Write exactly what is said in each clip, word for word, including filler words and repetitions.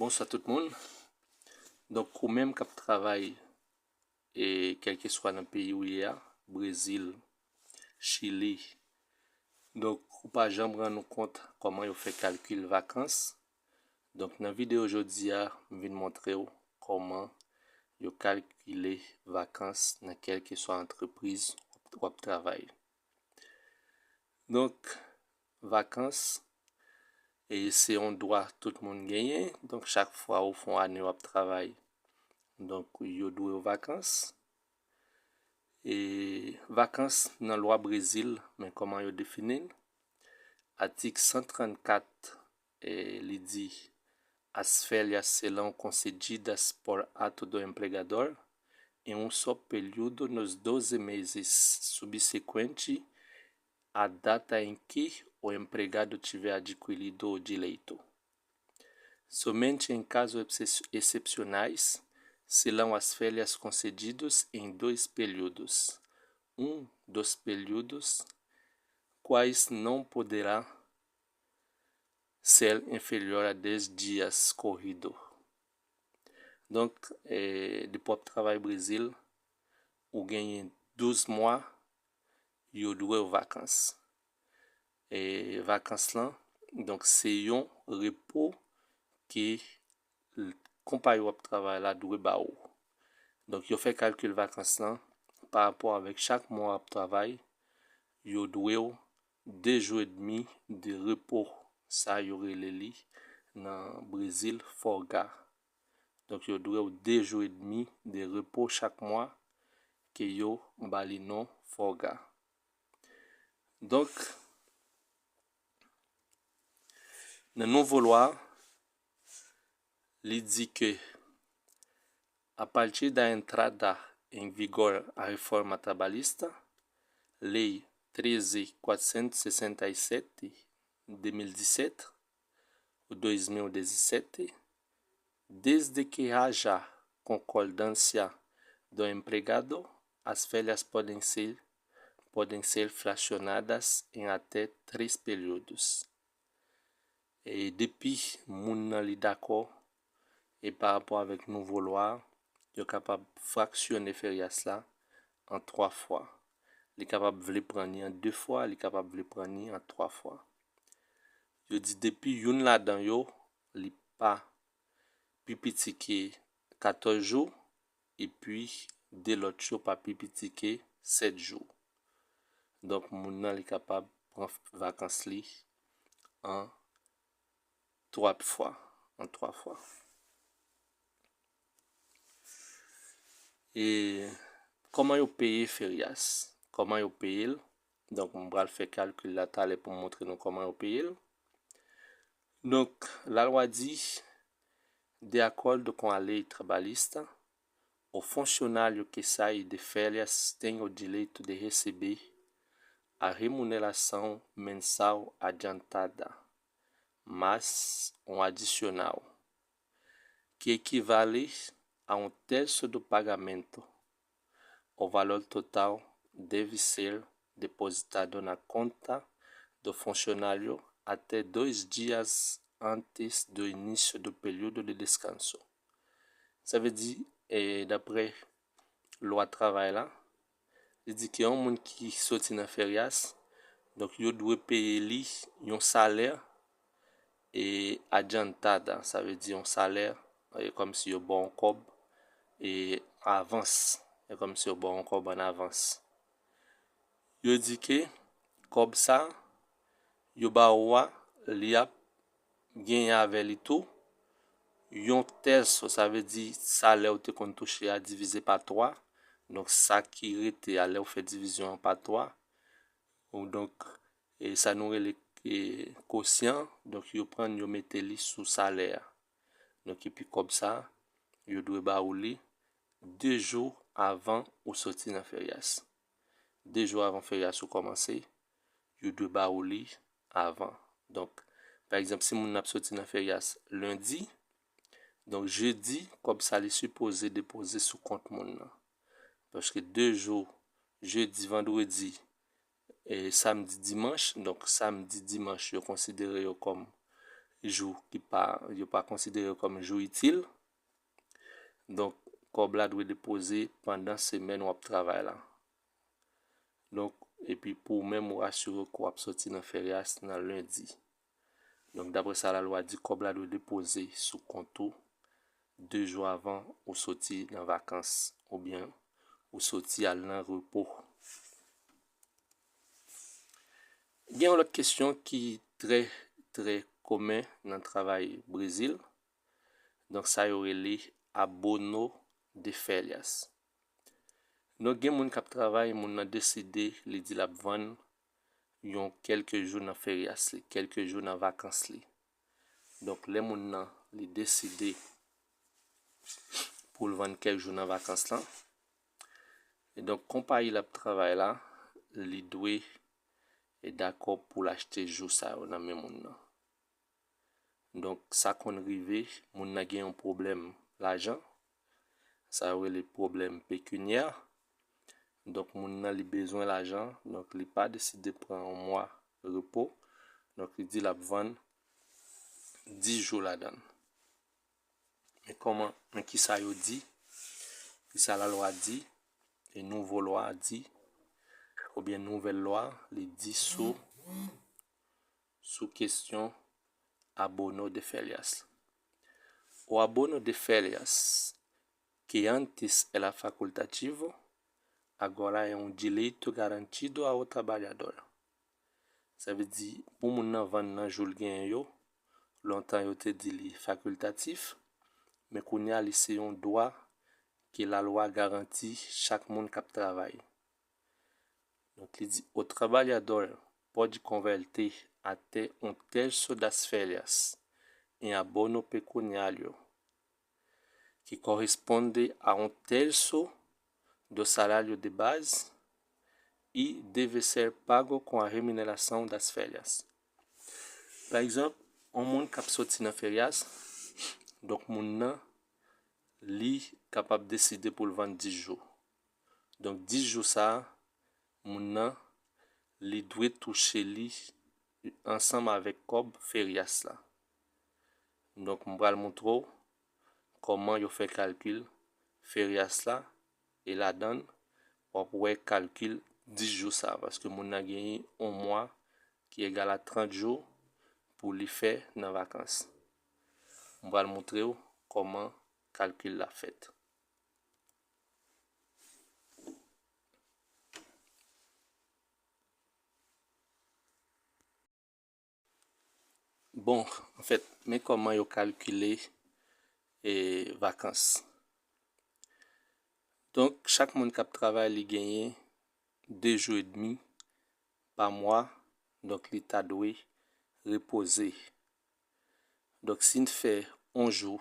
Bonswa tout moun. Donk, ou menm k ap travay, e kèlkeswa nan peyi ou ye a, Brezil, Chili, donk, ou pa janm rann ou kont kòman yo fè kalkil vakans. Donk, nan videyo jodi a, m vin montre w kòman yo kalkile vakans nan kèlkeswa antrepriz w ap travay. Donk, vakans, e se yon dwa tout moun genyen. Donk, chak fwa ou fè yon ane w ap travay, donk, yo dwe w vakans. E vakans nan lwa Brezil, men kòman yo defini l? Atik san trannkat, e li di: As férias serão concedidas por ato do empregador em um só período nos doze meses subsequente à data em que o empregado tiver adquirido o direito. Somente em casos excepcionais serão as férias concedidas em dois períodos, um dos períodos quais não poderá ser inferior a dez dias corrido. Donk, e, depi w ap travay Brezil, ou genyen douz mwa, yo dwe w vakans. E vakans lan, donk, se yon repo ke l-, konpayi w ap travay la dwe ba ou. Donk, yo fè kalkil vakans lan pa rapò avèk chak mwa w ap travay, yo dwe w de jou edmi de repo, sa yo rele li nan Brezil folga. Donk, yo dwe w de jou edmi de repo chak mwa ke yo ba li non folga. Donk, nan nouvo lwa a, li di ke, a partir da entrada em vigor a reforma trabalhista, Lei treze quatrocentos e sessenta e sete de mil e dezessete, ou dois mil e dezessete, desde que haja concordância do empregado, as férias podem ser, podem ser fracionadas em até três períodos. E depi moun nan li dakò, e pa rapò avèk nouvo lwa a, yo kapab fraksyone ferias la an twa fwa. Li kapab vle pran ni an de fwa, li kapab vle pran ni an twa fwa. Yo di depi youn ladan yo, li pa pi piti ke katòz jou, epi de lòt yo pa pi piti ke sèt jou. Donk, moun nan, li kapab pran vakans li an twa fwa, an twa fwa. E kòman yo peye ferias? Kòman yo peye l? Donk, m pral fè kalkil la talè pou m montre nou kòman yo peye l. Donk, lalwa di, de acordo com a lei trabalhista, o funcionário que sai de férias tem o direito de receber a remuneração mensal adiantada, mais um adicional, que equivale a um terço do pagamento. O valor total deve ser depositado na conta do funcionário até dois dias antes do início do período de descanso. Sa vle di, e, daprè lwa travay la, li di ke yon moun ki soti nan ferias, donk yo dwe peye li yon salè, e, adiantada, sa vle di yon salè, e, kòmsi yo ba w yon kòb, e, avans, e, kòmsi yo ba w yon kòb an avans. Yo di ke kòb sa, yo ba ou a, li ap genyen avè li tou yon tèso, sa vle di salè ou te konn touche a divize pa twa. Donk, sa ki rete a, lè ou fè divizyon an pa twa, ou donk, e sa nou rele, e, kosyan, donk, yo pran l, yo mete li sou salè a. Donk, epi kòb sa, yo dwe ba ou li de jou avan ou soti nan ferias. De jou avan ferias ou kòmanse, yo dwe ba ou li avan. Donk, pa egzanp, si moun nan ap soti nan ferias lendi, donk, jedi, kòb sa li sipoze depoze sou kont moun nan. Paske de jou, jedi, vandredi, e samdi, dimanch, donk, samdi, dimanch, yo konsidere yo kòm jou ki pa, yo pa konsidere yo kòm jou itil. Donk, kòb la dwe depoze pandan semèn w ap travay la. Donk, epi pou ou menm, ou asire ke w ap soti nan ferias nan lendi. Donk, daprè sa lalwa di, kòb la dwe depoze sou kont ou de jou avan ou soti nan vakans oubyen ou soti al nan repo. Gen yon lòt kesyon ki trè, trè komen nan travay Brezil. Donk, sa yo rele abono de férias. Donk, gen moun k ap travay, moun nan deside, li di l ap vann yon kèlke jou nan ferias li, kèlke jou nan vakans li. Donk, lè moun nan, li deside pou l vann kèk jou nan vakans lan, e donk, konpayi l ap travay la, li dwe e dakò pou l achte jou sa yo nan men moun nan. Donk, sa konn rive, moun nan gen yon pwoblèm lajan. Sa yo rele pwoblèm pekinyè. Donk, moun nan li bezwen lajan, donk li pa deside pran yon mwa repo. Donk, li di l ap vann dis jou ladan l. Men kòman, men kisa yo di, kisa lalwa di, e nouvo lwa di, oubyen nouvèl lwa, li di sou, sou kesyon abono de férias. O abono de férias, que antes era facultativo, agora é um direito garantido ao trabalhador. Sa vle di, pou moun nan vann nan jou l genyen yo, lontan yo te di li fakiltatif, men kounye a li se yon dwa ke lalwa garanti chak moun k ap travay. Donk, li di, o trabalhador pode converter até um terço das férias em abono pecuniário, que corresponde a um terço do salário de base e deve ser pago com a remuneração das férias. Pa egzanp, yon moun k ap soti nan ferias, donk moun nan, li kapab deside pou l vann dis jou. Donk, dis jou sa a, moun nan, li dwe touche li ansanm avèk kòb ferias la. Donk, m pral montre w kòman yo fè kalkil ferias la, e ladan l, w ap wè kalkil dis jou sa a, paske moun nan genyen yon mwa ki egal a trant jou pou li fè nan vakans. M pral montre w kòman kalkil la fèt. Bon, anfèt, men kòman yo kalkile, e, vakans. Donk, chak moun k ap travay, li genyen de jou edmi pa mwa, donk, li ta dwe repoze. Donk, si n fè yon jou,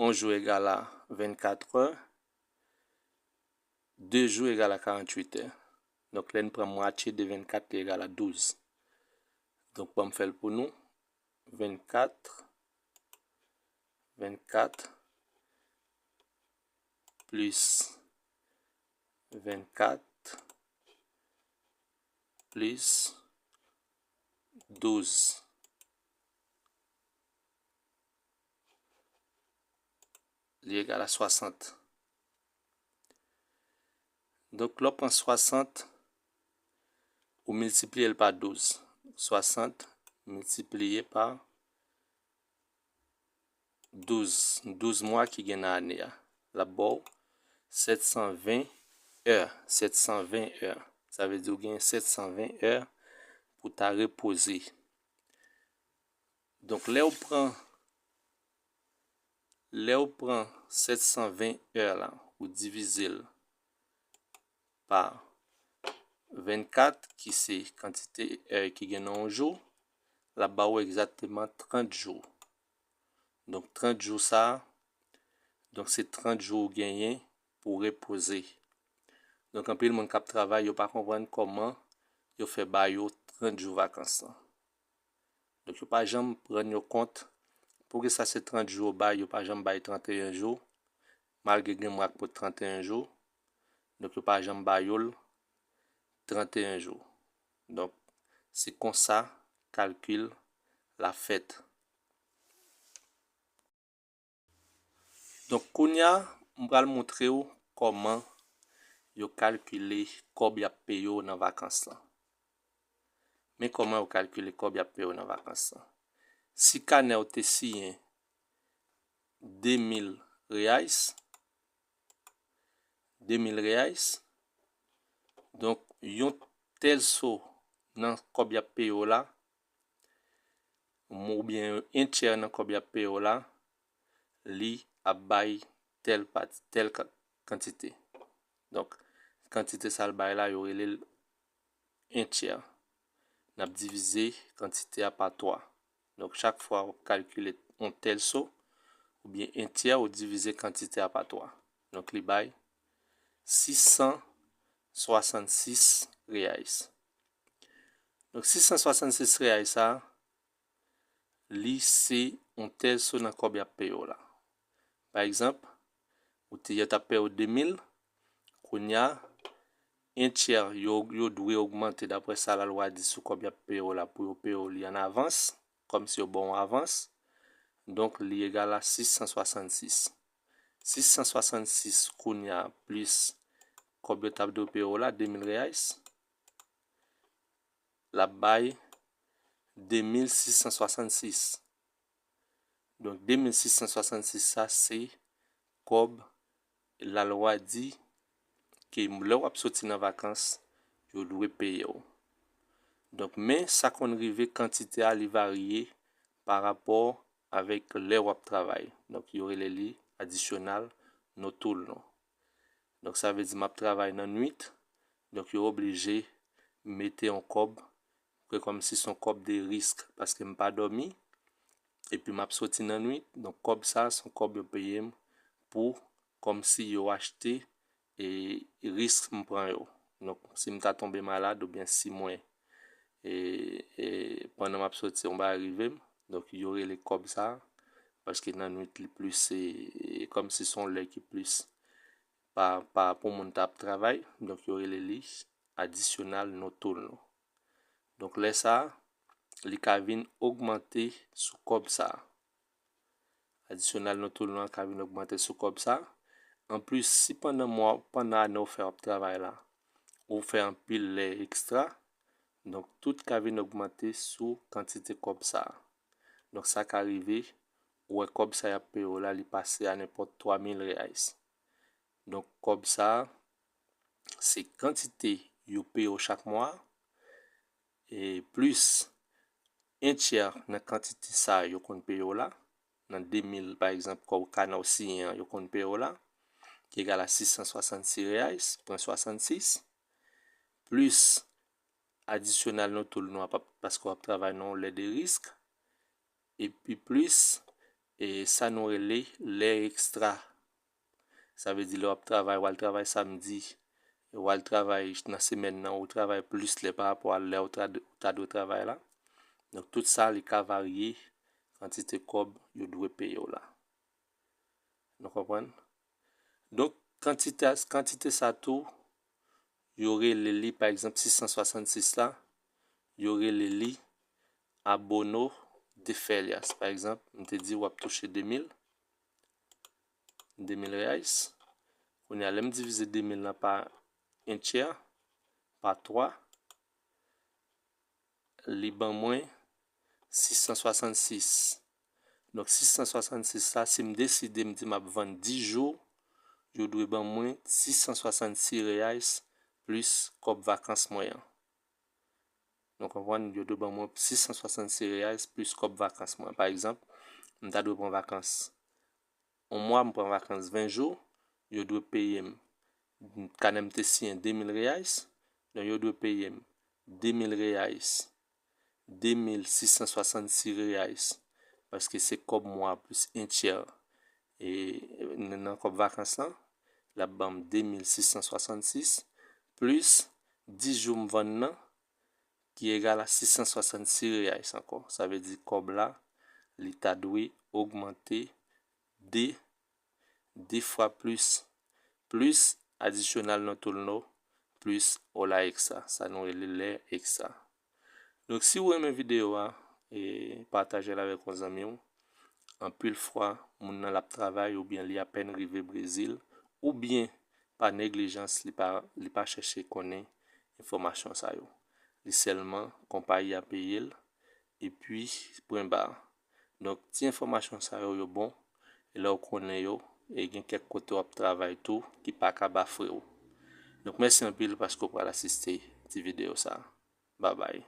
yon jou egal a vennkat è, de jou egal a karanntuit è. Donk, lè n pran mwatye de vennkat, li egal a douz. Donk, ban m fè l pou nou. Vennkat, vennkat plis vennkat plis douz. Li egal a swasant. Donk, lè w pran swasant, ou miltipliye l pa douz. Swasant miltipliye pa douz, douz mwa ki gen nan ane a. L ap ba w sèt san ven è, sèt san ven è. Sa vle di w gen sèt san ven è pou ta repoze. Donk, lè w pran, lè w pran sèt san ven è la, ou divize l pa vennkat, ki se kantite è ki gen nan yon jou, l ap ba w egzakteman trant jou. Donk, trant jou sa a, donk, se trant jou ou genyen pou w repoze. Donk, anpil moun k ap travay, yo pa konprann kòman yo fè ba yo trant jou vakans lan. Donk, yo pa janm rann yo kont poukisa se trant jou yo bay, yo pa janm bay tranteyen jou, malgre gen mwa k pot tranteyen jou. Donk, yo pa janm ba yo l tranteyen jou. Donk, se konsa kalkil l ap fèt. Donk, kounye a, m pral montre w kòman yo kalkile kòb y ap peye w nan vakans lan. Men kòman yo kalkile kòb y ap peye w nan vakans lan. Si kanè w te siyen de mil reais, de mil reais, donk yon tèl so nan kòb y ap peye w la, oubyen en tyè nan kòb y ap peye w la, li ap bay tèl pati, tèl ka-, kantite. Donk, kantite sa l bay la, yo rele l en tyè. N ap divize kantite a pa twa. Donk, chak fwa w ap kalkile yon tèl so, oubyen en tyè, ou divize kantite a pa twa. Donk, li bay sis san swasannsis reais. Donk, sis san swasannsis reais sa, li se yon tèl so nan kòb y ap peye w la. Pa egzanp, ou te, yo t ap peye w de mil, kounye a, en tyè, yo, yo dwe ogmante daprè sa lalwa di sou kòb y ap peye w la pou yo peye w li an avans, kòmsi yo ba w yon avans. Donk, li egal a sis san swasannsis. Sis san swasannsis kounye a plis kòb yo t ap dwe peye w la, de mil reais, l ap bay de mil sis san swasannsis. Donk, de mil sis san swasannsis sa, se kòb lalwa di ke lè w ap soti nan vakans, yo dwe peye w. Donk, men sa konn rive kantite a, li varye pa rapò avèk lè w ap travay. Donk, yo rele li adisyonal noturno. Donk, sa vle di m ap travay nan nwit. Donk, yo oblije mete yon kòb, ke kòmsi se yon kòb de risk, paske m pa dòmi, epi m ap soti nan nwit. Donk, kòb sa, se yon kòb yo peye m pou kòmsi yo achte e risk m pran yo. Donk, si m ta tonbe malad oubyen si mwen, e, e, pandan m ap soti, yon bagay rive m, donk, yo rele kòb sa, paske nan nwit li plis, e, e, kòmsi se yon lè ki plis pa, pa pou moun t ap travay, donk, yo rele li adisyonal noturno. Donk, lè sa, li ka vin ogmante sou kòb sa. Adisyonal noturno an ka vin ogmante sou kòb sa. Anplis, si pandan mwa, pandan ane w fè w ap travay la, ou fè anpil lè ekstra, donk, tout ka vin ogmante sou kantite kòb sa. Donk, sa ka rive, ou wè kòb sa y ap peye w la, li pase a nenpòt twa mil reais. Donk, kòb sa, se kantite yo peye w chak mwa, e plis en tyè nan kantite sa yo konn peye w la, nan de mil, pa egzanp, kòb kanè w siyen an, yo konn peye w la, ki egal a sis san swasannsis reais, pwen swasannsis, plis adisyonal noturno a, pa-, paske w ap travay nan yon lè de risk, epi plis, e sa nou rele lè ekstra. Sa vle di lè w ap travay, w al travay samdi, w al travay nan semèn nan, ou travay plis lè pa rapò a lè ou tra-, ou ta dwe travay la. Donk, tout sa, li ka varye kantite kòb yo dwe peye w la. Nou konprann? Donk, kantite, kantite sa tou, yo rele li, pa egzanp, sis san swasannsis la, yo rele li abono de férias. Pa egzanp, m te di w ap touche de mil, de mil reais. Kounye a, lè m divize de mil lan pa en tyè, pa twa, li ban mwen sis san swasannsis. Donk, sis san swasannsis sa, si m deside m di m ap vann dis jou, yo dwe ban mwen sis san swasannsis reais plis kòb vakans mwen an. Nou konprann, yo dwe ban mwen sis san swasannsis reais plis kòb vakans mwen. Pa egzanp, m ta dwe pran vakans yon mwa, m pran vakans ven jou, yo dwe peye m. Kanè m te siyen de mil reais, donk yo dwe peye m de mil reais, de mil sis san swasannsis reais, paske se kòb mwa plis en tyè, e, nan, nan kòb vakans lan, l ap ban m de mil sis san swasannsis, plis dis jou m vann nan, ki egal a sis san swasannsis reais ankò. Sa vle di kòb la, li ta dwe ogmante de, de fwa plis, plis adisyonal noturno, plis hora extra. Sa nou rele lè ekstra. Donk, si w renmen videyo a, e pataje l avèk yon zanmi w. Anpil fwa, moun nan l ap travay oubyen li apèn rive Brezil, oubyen pa neglijans li pa, li pa chèche konnen enfòmasyon sa yo. Li sèlman konpayi a peye l, epi pwen ba. Donk, ti enfòmasyon sa yo, yo bon, e lè w konnen yo, e gen kèk kote w ap travay tou ki pa ka ba fre w. Donk, mèsi anpil paske w pral asiste ti videyo sa. Babay.